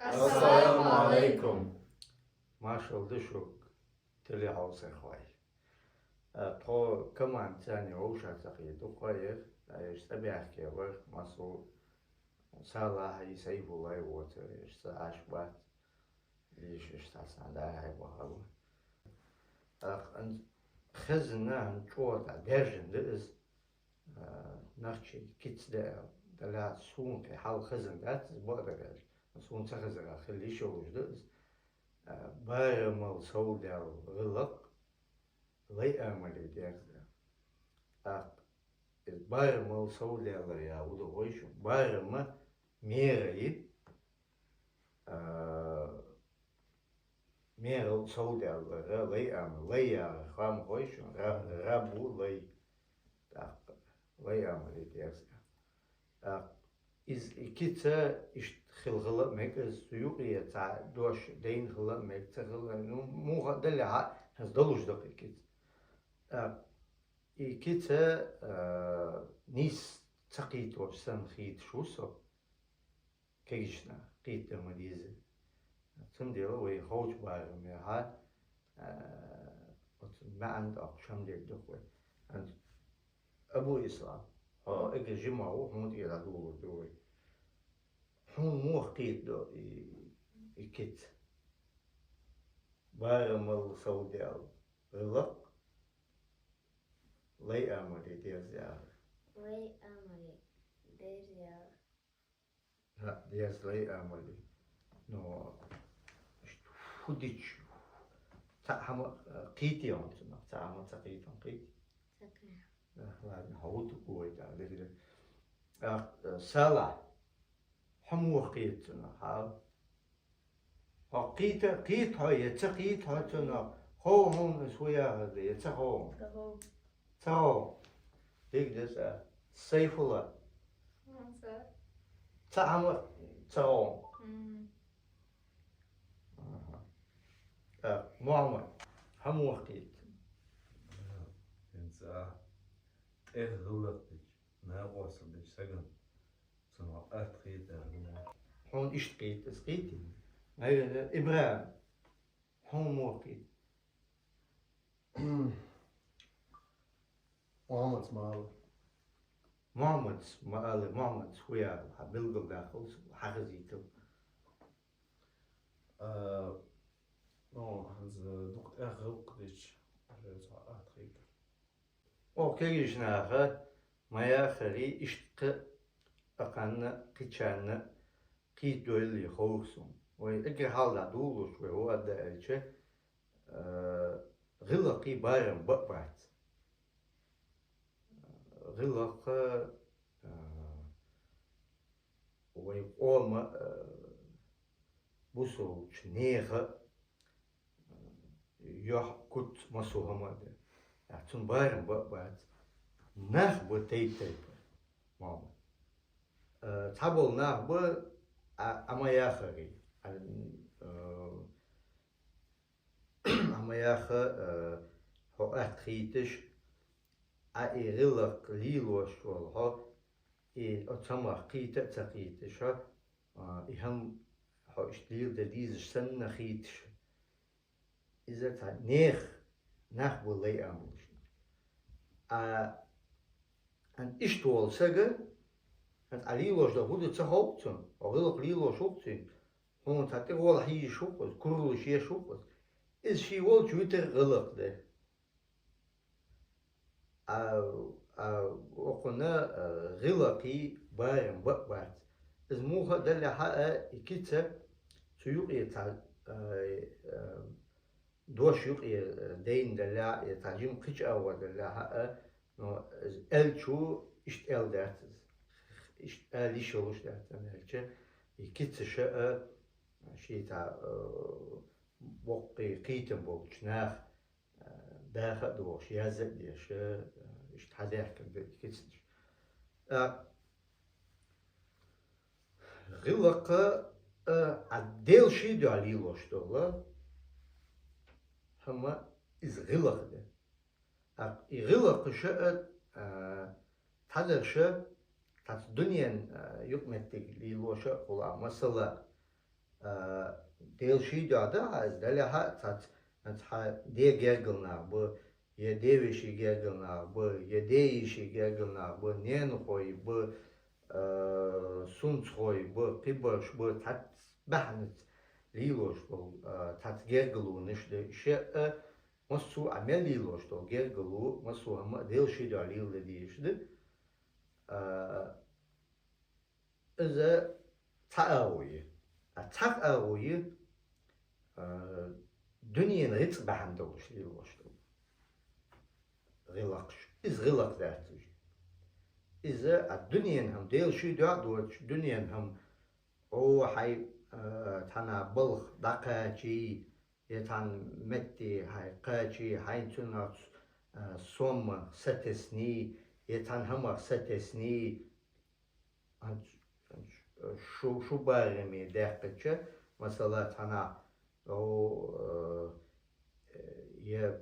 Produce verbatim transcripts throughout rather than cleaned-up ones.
Ассаламу алейкум. Маршал да шуга, телехьовсархой. Э, тхо команда царна вовшах ца хету, кхоъ яр, э, эш цӀабаьхкевар, масу Салахьи Сайфуллай воцар, эш ца Ӏаш бац, лиш эш ца сан да хьай бахалу. Ах, ан хезна, ан чӀоагӀа дежан да из, э, нахчий кица да, даля сункъе хьал хезна дац, из бакъдар. Сун ца хезара хила йиш йолаш да из. Э, барамал совдал гӀиллакх, лай амали дерза. Ах, из барамал совдалар я вуда хойшу, барама мера и, а, мерал совдалара, лай ама, лай яра, хам хойшу, ра-, рабу лай. Так, лай амали дерза. Так, из и кица ишт хилгала мек, из су юкъе ца дош дейн хила мек, ца хила, ну, муха даля ха, хаз долуш дакъ и кица. Так, и кица, а, нис ца кхитош сан хит шу со. Кегишна, кхитта ма дизе. Цундела вай ховч барам яха, а, оцу маьӀан тӀаккха шамдер дукх вай. Ан-, Абу Ислам, хьо эгер жима ву, хьуна тӀера дулур ду вай. Хьуна мух кхитта до и, и кица? Барамал совдал гӀиллакх, лай амали дерза яхар. Лай амали дерза яхар. Ха, дерза лай амали. Но, ишт худич. Ца хьама, э, кхити он цунах, ца хьама ца кхитон кхити. Ца кхи. Э, ладно, хьо вуду гой да, легре. Ах, э, Салахь. Хьо мух кхитта цунах, хьал? Хьо кхита, кхита хьо, я ца кхита хьо цунах? Хов хьуна из хӀу яхар да, я ца хов? Ца хов. Ца хов. Диг деза. Сайфулла. Ца. Ца хьама ца хов. М. Аха. Так, Мухьаммад, хьо мух кхитта? ХӀинца а тӀех гӀиллакх дича, накъостал дича саган. Цунах атта кхита. Хьуна ишт кхита, из кхити? Наверное, ИбрахӀим, хьуна мух кхита? Мухьаммад ма ала. Мухьаммад ма ала, Мухьаммад хӀу яхар, хьа билгал дахал, хьа хазитал. А, ну, хӀанз дукха тӀех гӀиллакх дича, уже цхьа атта кхита. О, кегийча наха ма яхари, ишт кхы акханна, кхычанна кхийта дойла ховр сона. Вай эггара хьалха дӀадолалуш вай хӀу аргда аьлча, э, гӀиллакхий барам бакъ бац. ГӀиллакх, э, вай къома, э, бусулбача неха, э, йохь куц массо хӀама да. Цун барам бакъ бац. Нах ба тайп-тайпара, Мухьаммад. Э, цхьабола нах ба, а, а ма яхари. А, э, а ма яха, э, хьо атта кхийташ, а и гӀиллакх лелош вола хьо, и оцу хӀамах кхийта а ца кхийташ хьо, а, и хӀама хьо иштта леладе дезаш санна хеташ. Иза цхьа нех нах ба лай амалаш. А, ан иштта волу сага, ан цхьа лелош дан хӀу ду ца хову цунна, хьо гӀиллакх лелош ву-кх цуьнан, хьуна цхьа тӀе гӀолла хьийзаш ву-кх иза, кураллаш еш ву-кх иза. Иза ший волчу витар гӀиллакх де. А, а, окхунна, а, гӀиллакхий барам бакъ бац. Иза муха а даллехьа а, и кица цу юкъе цхьа, а, а, дош юкъе, а, дайна даллехьа а, я цхьа жима кхича агӀор даллехьа а, но иза аьллачу иштта аьлла дац иза. Иштта ала йиш йолуш дац, амма аьлча, и кица ша а, шен цхьа, а, боккхий кхетам болчу наха, даха а дохуш, яза а деш, иштта хьадаьхкина ду и кицанаш. А, гӀиллакх, а, а, Делан шен дуьхьа лелош долу хӀама, иза гӀиллакх ду. А, и гӀиллакхаш а, а, цхьадерш а, цхьацца дуьненан, а, юкъаметтиг лелош а хуьлу, масала, А, Дела ший дуьхьа да хьа из, дале хьа цхьац, цхьа де гергал нах ба, е девеший гергал нах ба, е дееший гергал нах ба, ненахой ба, а, сунцахой ба, кхыбараш ба, цхьац бахьанаца лелаш дола, а, цхьац гергалонаш да. Шиъ а массо а мел лелаш дола гергало, массо а хӀама а Дела ший дуьхьа леладе дезаш да. А, Из цхьа агӀо я. А цхьа агӀо я, а, дуьнен гӀицкъ бахьан долаш лелаш дола гӀиллакхаш. Из гӀиллакх дац уж. Из а дуьнен хӀама, Дела ший дуьхьа доацаш, дуьнен хӀама, о, хьай, а, цхьаннахьа балха дӀакхачий, е цхьан метте хьай кхачий, хьайна цунах, а, сомах сатесний, е цхьан хӀамах сатесний, шу, шу бараме даьккхача, масала, цхьаннахьа, о, э, е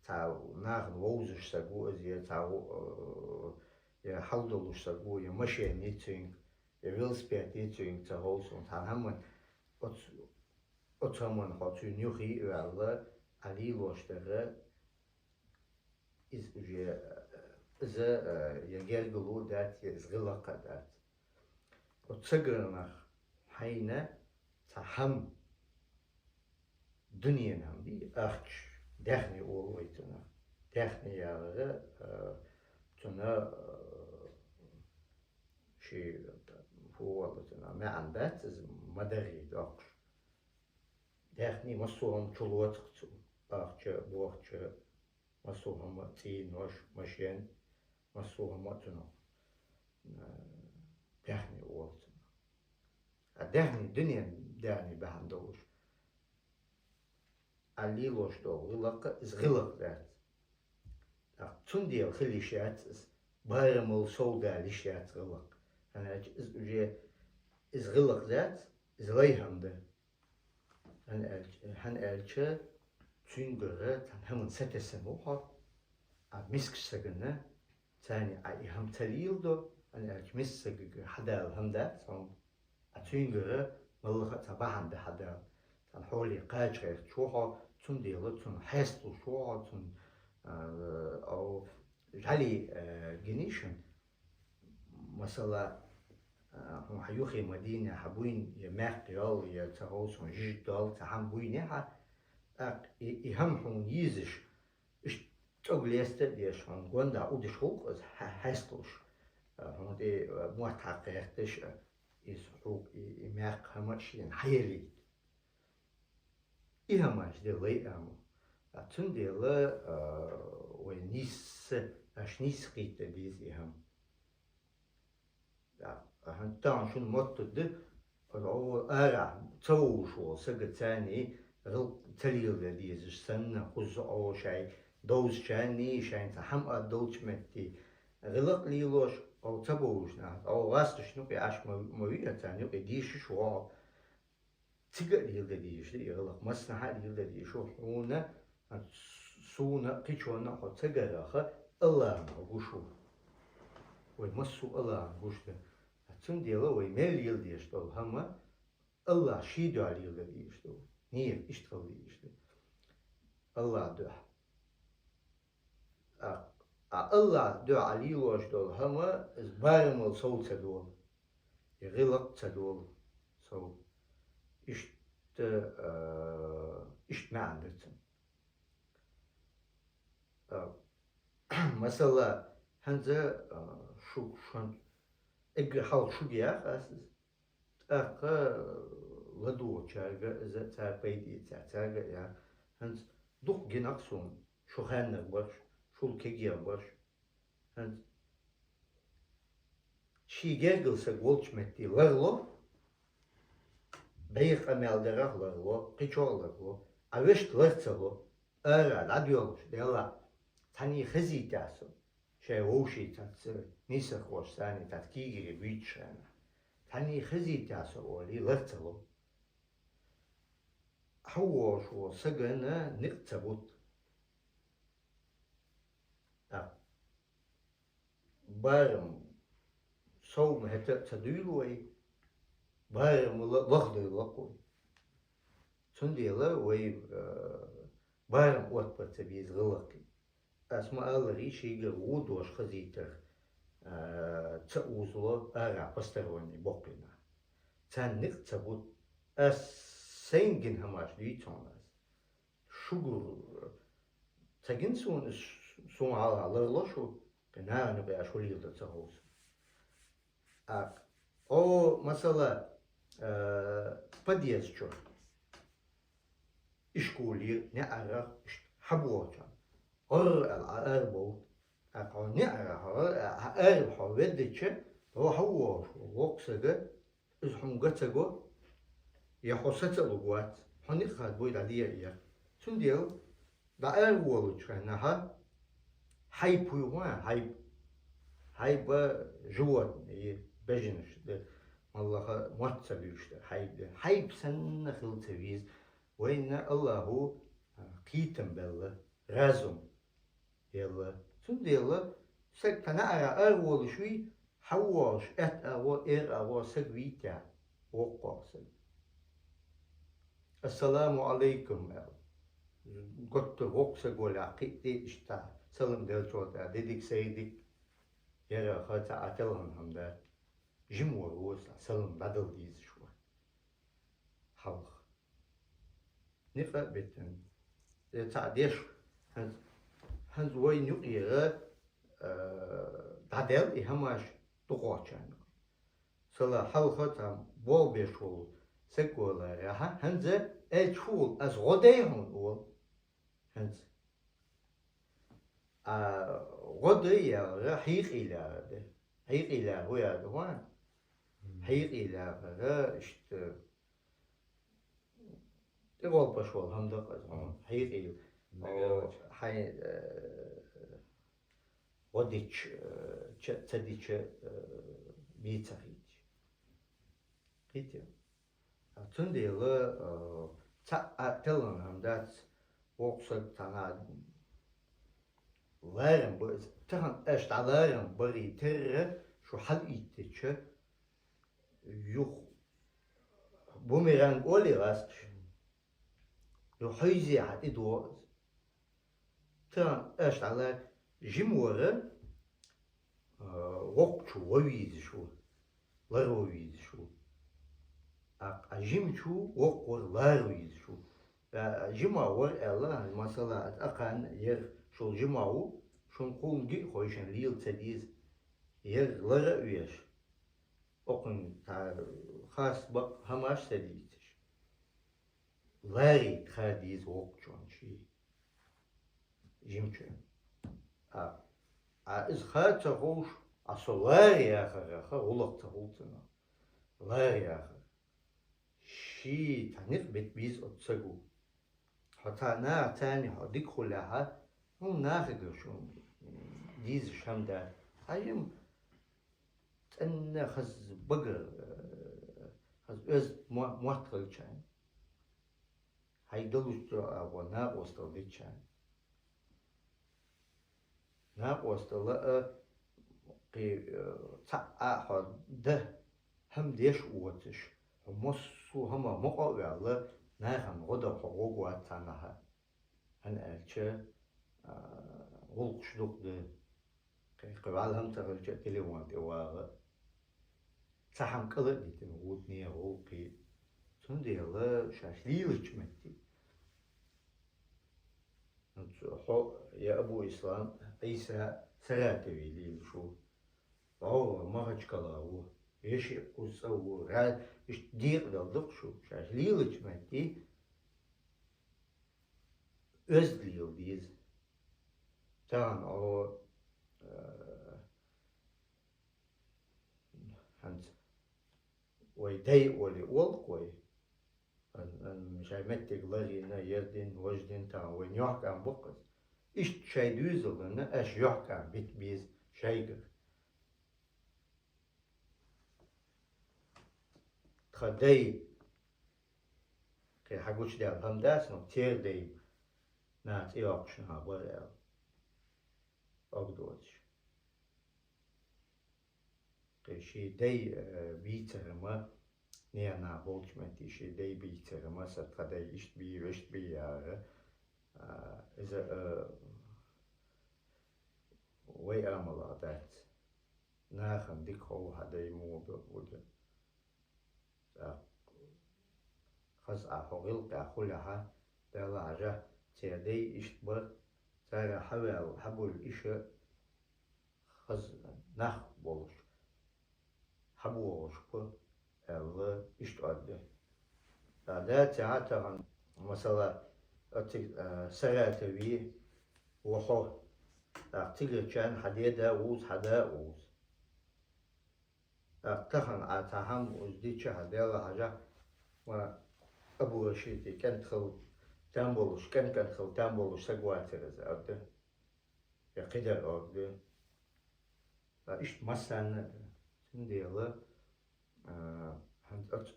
цхьа нахана вовзаш саг ва из, е цхьа, э, е хьал долаш саг ва, е машен я цуьнга, е велосипед я цуьнга, ца хов сона, цхьан хӀаман, оц-, оцу хӀаман хьо цуьнан юххе а ваьлла, Ӏа лелаш дар, из уже, э, из, э, е гергало дац, е из гӀиллакх а дац. Оцу саганах хьайна цхьа хӀама, дуьнен хӀама дий, ахча, даьхни олу вай цунах. Даьхни яхар, э, цунна, э, ши, фу олу цунах, маьӀна дац из, ма-дарра доккхуш. Даьхни массо а хӀама чулоцу-кх цо, ахча, бохча, массо а хӀама, цӀенош, машен, массо а хӀама цунах, а, даьхни олу цунах. А даьхни, дуьнен даьхни бахьана долаш Ӏа лелаш долу гӀиллакх, из гӀиллакх дац. ТӀаккха цундела хила йиш яц из, барамал совдала йиш яц гӀиллакх. ХӀана аьлча из уже, из гӀиллакх дац, из лай хӀама да. ХӀана аьлча, хӀана аьлча цуьнгара цхьана хӀаман сатесна ву хьо, а мискачу сагана царна Ӏа и хӀама ца леладо, хӀана аьлча миска сагага хьадала хӀама дац хьуна. Ткъа цуьнгара маллаха а цхьа бахьана дан хьадала. Цхьана хьоле кхача гӀерташ ву хьо, цундела цунна хьесталуш ву хьо, цунна, а, о, жӀали, а, гинийша, масала, а, хьуна хьан юххе ма дийне, хьан буйна я маькх йолу, я ца хов сона жижиг долу, цхьа хӀама буйне хьан, тӀаккха и, и хӀама хьуна йийзаш, иштта цӀог леста а деш, хьуна гондахь удаш гӀуллакх иза хьа-, хьесталуш, а, хьуна тӀе, а, мотт хьакха гӀерташ, а, иза хьуна и, и маькх хӀама а шена хьаелийта. И хӀамаш де лай а ма. А цундела, а, вай нийсса, аш нийсса кхетта деза и хӀама. Да, ахьа, тахана шуна моттур ду, оцу арахь ца вовзуш волу сага царний гӀиллакх ца леладе дезаш санна, кхузза Ӏо шайн довзачарний, шайн цхьа хӀама а долчу метте гӀиллакх лелош, оха ца бовзуш нах, оха гӀасташна юкъе Ӏаш ма, ма виа, царна юкъе дийшаш вогӀу. Цига а леладе дезаш ду и гӀиллакх, массанхьа а леладе дезаш ву хьуна, суна, кхечунна хьо ца гараха, Аллахьна хьо гуш ву. Вай массо а Аллахьна гуш ду. Цундела вай мел леладеш долу хӀама Аллахь ший дуьхьа леладе дезаш ду. Нийят иштта хила дезаш ду. Аллахь дуьхьа. А, а Аллахь дуьхьа лелош долу хӀама, иза барамал сов ца долу, и гӀиллакх ца долу сов. Иштта, а, иштта маьӀна ду цуьнан. А, масала, хӀинца, а, шу, шу хӀинца эггара хьалха шуьга яха ас иза. ТӀаккха ладугӀучаьрга иза цара пайда эцахь, цаьрга а яха. ХӀинца дукха гина-кх суна, шу ханнах барш, шул кегех барш. ХӀинца ший гергал саг волчу метте ларло, бӀеха къамел дарах ларло, кхечох ларло, а вешта лар ца ло, ара дӀадоьлхуш, Делахь, цхьаьний хезийтахь со, шайн вовшийн цхьацца нийсархошца, цхьацца кийгара буьйцуш хенахь. Цхьаьний хезийтахь со олий, лар ца ло. Хьо вогӀуш волу сагана некъ ца бутт. ТӀаккха барам сов ма хӀета а ца дуьйлу вай, барамал лахдевлла-кх вай. Цундела вай, э, барам оттабар ца беза гӀиллакхе. Аз ма аллара, шийгара ву дош хазийтар, э, ца узало ара посторонний боккхийна. Царна никъ ца бу. Аз сайна гина хӀамаш дуьйцу хьуна аз. Шугара ца гина суна, суна хьалха ларло шу, кхы нахана юкъе аш хӀулийла ца ховсу. А, о, масала, э, подъезд чу. Ишколе, неӀарах, ишт хьабохча. ГӀорра аьлла, Ӏа арабовла. А, хьо неӀарах, хьо гӀорра аьлла, хьо араб хьо веддача, хьо хьавогӀуш, воккха сага, из хьуна га ца го, я хьо сацалург вац, хьо никъ хадбой дӀадийя яр. Цундела, дӀа ара волучу хенахьа, хьайба хӀуй хьуна, хьайба. Хьайба животное, бежанаш ду, маллаха мотт ца буьйш ду, хьайба ду. Хьайба санна хила ца веза. Вайна Аллахьо, а, кхетам белла, разум елла. Цундела, саг тхьана ара ара волуш вий, хьавволуш, аьтта агӀо, эр агӀо саг вийта, воккхох саг. «Ассаламу Ӏалайкум», аьлла. Готтур воккха саг волехь, кхиъ тӀе иштта салам делчул тӀаьхьа, де дика, сайре дика, яра ха ца Ӏа телхина хӀама дац. Жима вара ву аса, салам дӀадала дезаш вара. Хьалха. Никъа а битина. Э, цхьаъ деш, хӀанз, хӀанз вайна юкъера, э, дӀадаьлла и хӀамаш дукхочарна. Сала хьалха цхьа болх беш волу саг валарехьа, хӀанз аьлча хӀу волу, ас гӀо дай хьуна олу. ХӀанз. А гӀо дай яхара хьийкъийла яхар ду. Хьийкъийла яхар хӀу яхар ду хьуна? Хьийкъийла яхара иштта тӀе гӀолпаш волу хӀама ду-кх иза хьуна. Хьийкъийла. О, хьайн, э, гӀо дича, э, ча, ца дича, э, бийца хьийча. Кхетий? А цундела, э, цхьаъ а теллан хӀама дац, воккха саг цхьана ларам ба, тахана аша дӀаларам барий терра шу хьалаийттича, юха бумеранг олий гӀазкхаша. Ю хьуьйзе хьан тӀе догӀу иза. Тахана аша дӀалар жима вара, а, воккхачу ван вийзаш ву, лар ван вийзаш ву. А, а жимачу воккха вара лар вийзаш ву. А, жима вара аьлла, масала, аса акхарна яра шул жима ву, шуна кхунна гиъ хойшина лела ца деза, яра лара а веш. Окхунна цхьа хас бакъ хӀамаш ца дийцаш. Ларе ха деза воккхачунна ший. Жимчу. А, а иза ха ца ховш, а со ларе яхараха гӀуллакх ца хуьлу цунах. Ларе яхар. Ший цхьа никъ битбийза оцу сагу. Хьо цхьа наха царний хьо дика хуьлехьа, хӀунда нахага шу дийзаш хӀама дац. Хьажим цӀенна хаза бага, э, хаза оьзда мо-, мотт хилчарна. Хьайга далучу агӀо накъостал дича. Накъостал а, кхи, э, цхьаъ а хьо дан, хӀама деш а воцуш, хьо массо а хӀама мукъа а ваьлла, нахана гӀо дан хьо гӀо вац цхьаннахьа. ХӀана аьлча, а, гӀуллакхаш дукха ду. Кхин, кхин ваьлла хӀама ца хилча а телефон тӀе вагӀа. Цхьа хӀама кӀала а дитина, вудне, гӀуллакхе. Цундела шаьш лелачу метте. Хьо я Абу Ислам, Ӏийса Саратове лелаш ву. ГӀовгӀа Махачкала ву. Еши кхуза цӀа ву. Ра-, иштта декъадала ду-кх шу. Шаьш лелачу метте оьзда лела деза. Тахана хьо, э, хӀанз вай дай олий олу-кх вай. Ан, ан, шайн меттиг ларийна, ердина, важдина, тахана вайн йохкам бу-кх иза. Иштта шайн дуьйзаллина, аша йохкам бита беза шайгара. Тхан дай, кхин хьан гучудаьлла хӀама дац, но церан дай наха цӀе йоккхуш наха бара аьлла. Ог доцуш. Кхин шен дай, э, бийцар ма, Ненахь болчу метте шен дай бийцара, масала, тхан дай иштта бий, вешта бий яра. А, иза, а, вай амалах дац. Нахана дика хов хьан дай муха бу-, бу ду. ТӀаккха хаза а хьо гӀиллакхехь хулехьа, Дала хьажа, церан дай иштта бара, цара хьаваьлла, хьабуьллу иша хаза нах болуш, хьабогӀуш бу, аьлла, иштта орду. ТӀаккха дацахьа тахана, масала, оцу, а, Саратове ву хьо, тӀаккха цигарчарна хьан деда вуза, хьан да а вуза. ТӀаккха тахана Ӏа цхьа хӀама уьш дича хьан Дала хьажа, ма Абу-Рашиде кӀентахула там болуш, кӀен-кӀентахула там болуш саг вацара иза, орду. Я кхидара орду. Ткъа иштта массарна а ду. Цундела, а, хӀанз оцу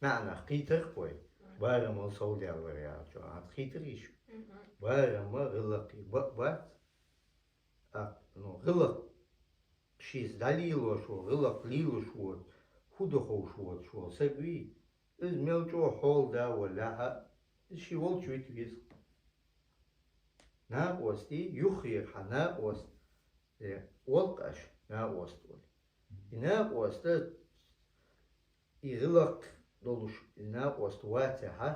маьӀнах кхийтарх вай, барамал совдаьллар яхачо. ХӀанз кхийтарий шу? Барам а гӀиллакхий бакъ бац. ТӀаккха, ну, гӀиллакх шийца дӀалелош волу, гӀиллакх лелош воцу, хӀун ду ховш воцуш волу саг вий, иза мел чӀогӀа хьолада валлехь а, иза шен волчу вита веза. Накъостий, юххера хьан накъост, э, олу-кх аша, накъост олу. И накъоста и гӀиллакх долуш, и накъост вацахьа,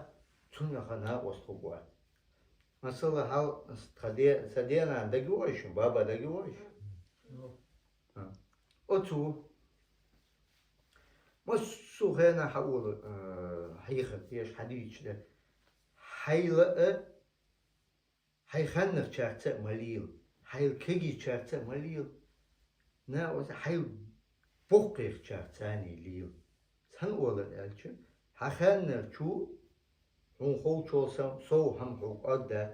цунах а накъост хӀума вац. Масала, хьал, тхан де-, сан денана дага ву шуна, баба дага ву шуна? А. Оцу массо а хенахь хьан олу, э, хьехар деш, хьадийцаш дара. Хьайла а, хьайн ханнарчаьрца а ма лела, хьайла кегийчаьрца а ма лела, накъост хьайла боккхийчаьрца а лела. Цхьана олар аьлча, хьан ханнарчо хьуна ховчул сов хӀама хьуна кӀордадац,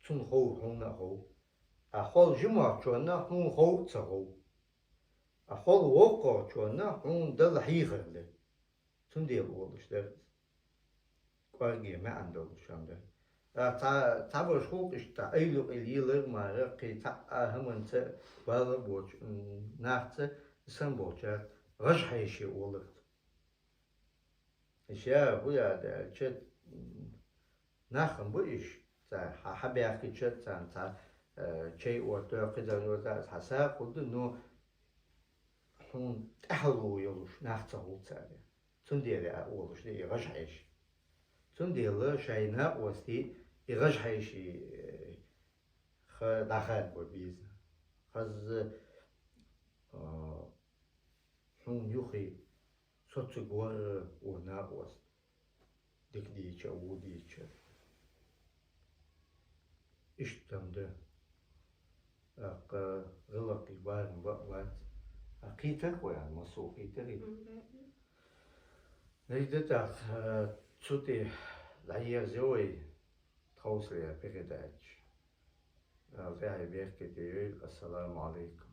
цунна ховр хьуна а хов. Ткъа хьол жимахчунна хьуна ховр ца хов. Ткъа хьол воккхагӀчунна хьуна дала хьехар ду. Цундела олуш дара иза. КӀорге маьӀна долуш хӀама дара. Ткъа цхьа, цхьаберш хӀума иштта, айла юкъа лелар мара, кхин цхьа а хӀуманца бала боцуш, м, нахаца, сан болчаьрца, гӀажахьеший олурца. Иша хӀун яда аьлча, м, нах ма бу иш, цара хьан хьан баьхкича, царна цхьа, э, чай отта, кхидӀа отта, хьан сагӀа хӀума ду, но хьуна тӀаьхьало йолуш нах ца хуьлу цара. Цундела а олуш ду и гӀажахьеш. Цундела шайн накъостий и гӀажахьеший, э, ха-, дӀахадабо беза. Хаза, а, хьуна юххе соцург вара вон накъост. Дика дийча, вон дийча. Иштта ма ду. ТӀаккха гӀиллакхий барам бакъ бац. А кхийтарх вай, массо а кхийтарий? Мгм. Нагахь тӀехь, а, цу тӀе дӀаерзо вай тховсалера передача. Дала тӀаьхье беркате йойла. Ассаламу Ӏалайкум.